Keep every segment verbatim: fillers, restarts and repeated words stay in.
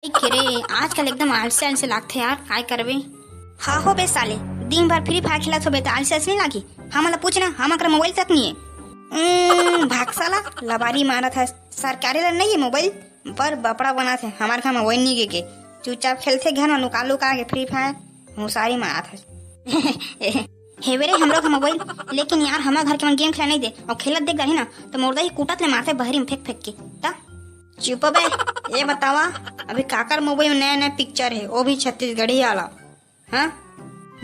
के रे, आजकल एकदम आलसी आलसी लागथे यार, काय करबे? हाँ हो बे साले, दिन भर Free Fire खेलत होबे त आलसी आलसी नहीं लागी? हमन ला पूछ ना, हमर करा मोबाइल तक नहीं है। उम्म, भाग साला, लबारी मारत हस। सरकारी ला नहीं है मोबाइल, पर बपड़ा बनाथे, हमर घर मोबाइल नहीं के, के। चुपचाप खेलथे घर में लुका लुका के Free Fire, होशियारी मारत हस। हेवे रे हमरो घर मोबाइल, लेकिन यार हमर घर के मन गेम खेला नहीं दे, और खेलत देख जाही ना तो मोर दाई कूटत ले मारथे बहरी में फेंक फेंक के। त चुप बे, ये बतावा, अभी काकर मोबाइल में नया नया पिक्चर है, वो भी छत्तीसगढ़ी वाला? हाँ,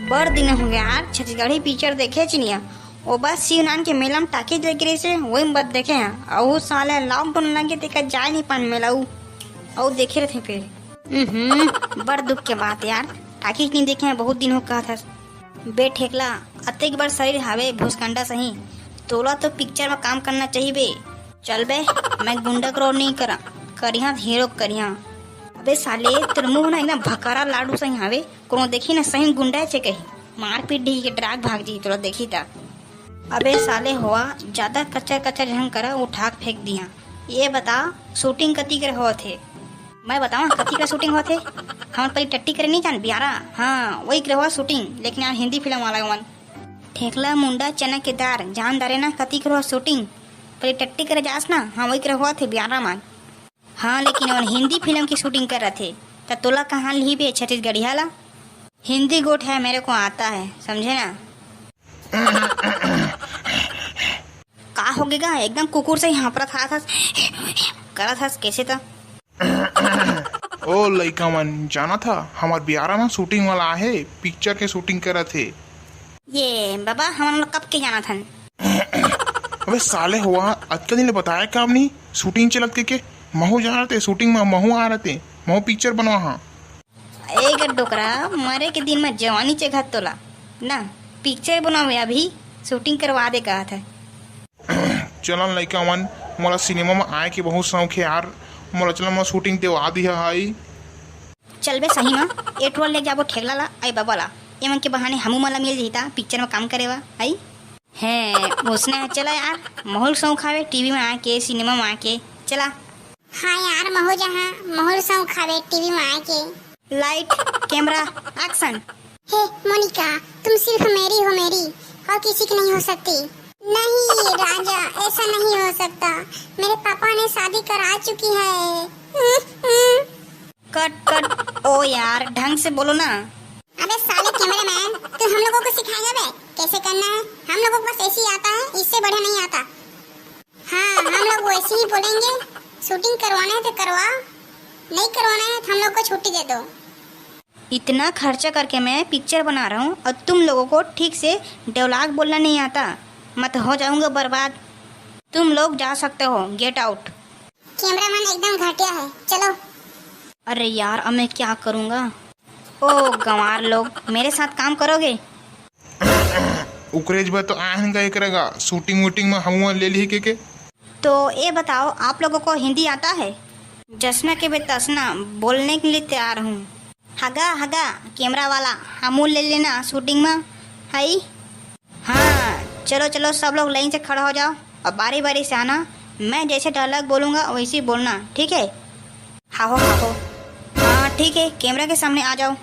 बड़ दिन हो गया यार, छत्तीसगढ़ी पिक्चर देखे च नहीं है। वो बस शिव नान के मेला में टाकीज लग रही से, वही में बस देखे हैं। और साले लॉकडाउन लगे तेकर जाए नहीं पान मेला उ, और देखे रहते फिर। हम्म, बड़ दुख के बात यार, टाकीज नहीं देखे हैं बहुत दिन हो कहत हस। बे ठेकला, अतेक बड़ शरीर हावे भूसकंडा सही, तोला तो पिक्चर में काम करना चाहिए बे। चल बे, मैं गुंडा के रोल नहीं करा, करिहा हीरो करिहा। अबे साले, तोर मुंह ना एकदम भकारा लाडू सही हावे, कोनो देखी ना सही गुंडा छे कही, मारपीट ढी के डराक भाग जी तोला देखी त। अबे साले होआ, ज्यादा कचर कचर झन करा, उठाक फेंक दिहा। ये बता, शूटिंग कती कर होत हे? मैं बतावा कती कर शूटिंग होत हे? हमर परी टट्टी करे नहीं जान बियारा, हाँ वही कर होआ शूटिंग, लेकिन यार हिंदी फिल्म वाला मन। ठेकला मुंडा चना के दार, जान दारे ना कती कर होआ शूटिंग? परी टट्टी करे जास ना, हाँ वही कर होत हे बियारा मन। हाँ लेकिन ओन हिंदी फिल्म की शूटिंग कर रहे थे, त तोला कहाँ लिही बे छत्तीसगढ़िया ला? हिंदी गोठ है, मेरे को आता है, समझे ना? का हो गे गा? एकदम कुकुर से ही हाँफरत हाथ हस, करत हस कैसे त? ओ लइका मन, जाना था हमार बियारा में शूटिंग वाला आहे, पिक्चर के शूटिंग करत हे। ये बाबा, हमन लोग कब के जाना था? अबे साले होआ, अतका दिन ले बताया काम नहीं, शूटिंग चलत के, के? महू जा रहते शूटिंग में, महू आ रहते, महू पिक्चर बनवा हाँ। ए गे डोकरा, मरे के दिन में जवानी चघत तोला ना, पिक्चर बनावे अभी, शूटिंग करवा दे कहत है। चलन लइका मन, मोला सिनेमा में आए के बहुत शौक है यार, मोला चलन मोला शूटिंग देवा दिया हाई। चल बे सही में, ए टोल ले जाबो ठेकला ला, आई बाबा ला, एमन के बहाने हमू मन ला मिल जही ता पिक्चर में काम करे वा, आई। हैं, उसने चला यार, महू ल शौक हावे टीवी में आके, सिनेमा में आके, चला। हाँ यार, महू जहाँ, महू ल शौक हावे टीवी में आके। Light, camera, action. हे मोनिका, तुम सिर्फ मेरी हो मेरी, और किसी की नहीं हो सकती। नहीं राजा, ऐसा नहीं हो सकता, मेरे पापा ने शादी करा चुकी है। कट कट, ओ यार, ढंग से बोलो ना। अबे साले कैमरामैन, तू हम लोगों को सिखाएगा बे कैसे करना है? हम लोगों को बस ऐसे ही आता है, इससे बढ़िया नहीं आता। हाँ, हम लोग वैसे ही बोलेंगे, शूटिंग करवाना है तो करवा, नहीं करवाना है तो हम लोग को छुट्टी दे दो। इतना खर्चा करके मैं पिक्चर बना रहा हूँ और तुम लोगों को ठीक से डायलॉग बोलना नहीं आता, मैं तो हो जाऊंगा बर्बाद। तुम लोग जा सकते हो, गेट आउट। कैमरामैन एकदम घटिया है, चलो। अरे यार, अब मैं क्या करूँगा? ओ गंवार लोग, मेरे साथ काम करोगे? उकरेज बर तो आहन गए करेगा, शूटिंग वूटिंग में हम ले ली के, के। तो ये बताओ, आप लोगों को हिंदी आता है? जसना के बे तसना, बोलने के लिए तैयार हूँ। हगा हगा, कैमरा वाला, हमू ले लेना शूटिंग में, हई? हाँ, चलो चलो, सब लोग लाइन से खड़ा हो जाओ और बारी बारी से आना। मैं जैसे डायलॉग बोलूँगा वैसे ही बोलना, ठीक है? हाहो हाहो। हाँ ठीक है, कैमरा के सामने आ जाओ।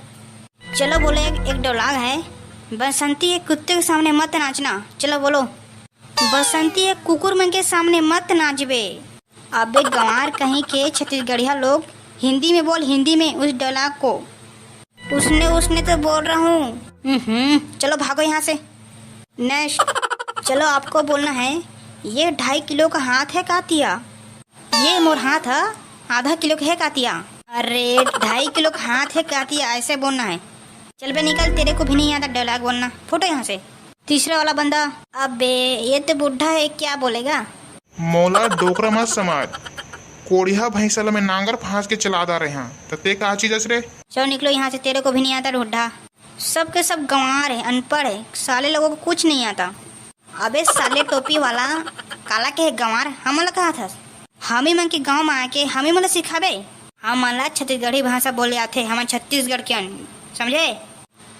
चलो बोलो, एक, एक डायलॉग है, बसंती एक कुत्ते के सामने मत नाचना। चलो बोलो। बसंती एक कुकुर मन के सामने मत नाचबे। अबे गंवार कहीं के छत्तीसगढ़िया लोग, हिंदी में बोल, हिंदी में उस डायलॉग को। उसने, उसने तो बोल रहा हूँ। हम्म, चलो भागो यहाँ से। नेक्स्ट। चलो, आपको बोलना है, ये ढाई किलो का हाथ है कातिया। ये मोर हाथ है, आधा किलो के है कातिया। अरे, ढाई किलो का हाथ है कातिया, ऐसे बोलना है। चल बे निकल, तेरे को भी नहीं आता डायलॉग बोलना, फुटो यहाँ से। तीसरा वाला बंदा। अबे, ये तो बुढ़ा है, क्या बोलेगा? मोला डोकरा मत समझ, कोड़िया भैंसा ल मैं नांगर फांस के चला दा रहे हाँ, त ते का चीज अस रे? चलो निकलो यहाँ से, तेरे को भी नहीं आता बुढ़ा। सबके सब गंवार है, अनपढ़ है, साले लोगों को कुछ नहीं आता। अबे साले टोपी वाला, काला के है गंवार, हमन ला कहा थस? हमी मन के गांव में आके हमी मन ला सिखाबे? हमन ला छत्तीसगढ़ी भाषा बोले आथे, हमन छत्तीसगढ़ के अन, समझे?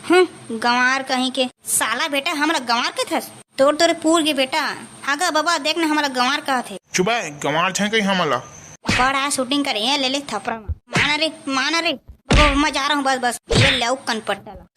हम्म, गंवार कहीं के। साला बेटा, हमला गंवार कथस? तोर तोरे पूर गे बेटा। हागा बाबा, देख ना, हमला गंवार कहत हे। चुप आय, गंवार झन कही हमला। बड़ा shooting करे, ये ले ले थपरा मा। माना रे, माना रे। बाबा, मैं जा रहा हूँ, बस, बस। ये ले कनपट्टा ला।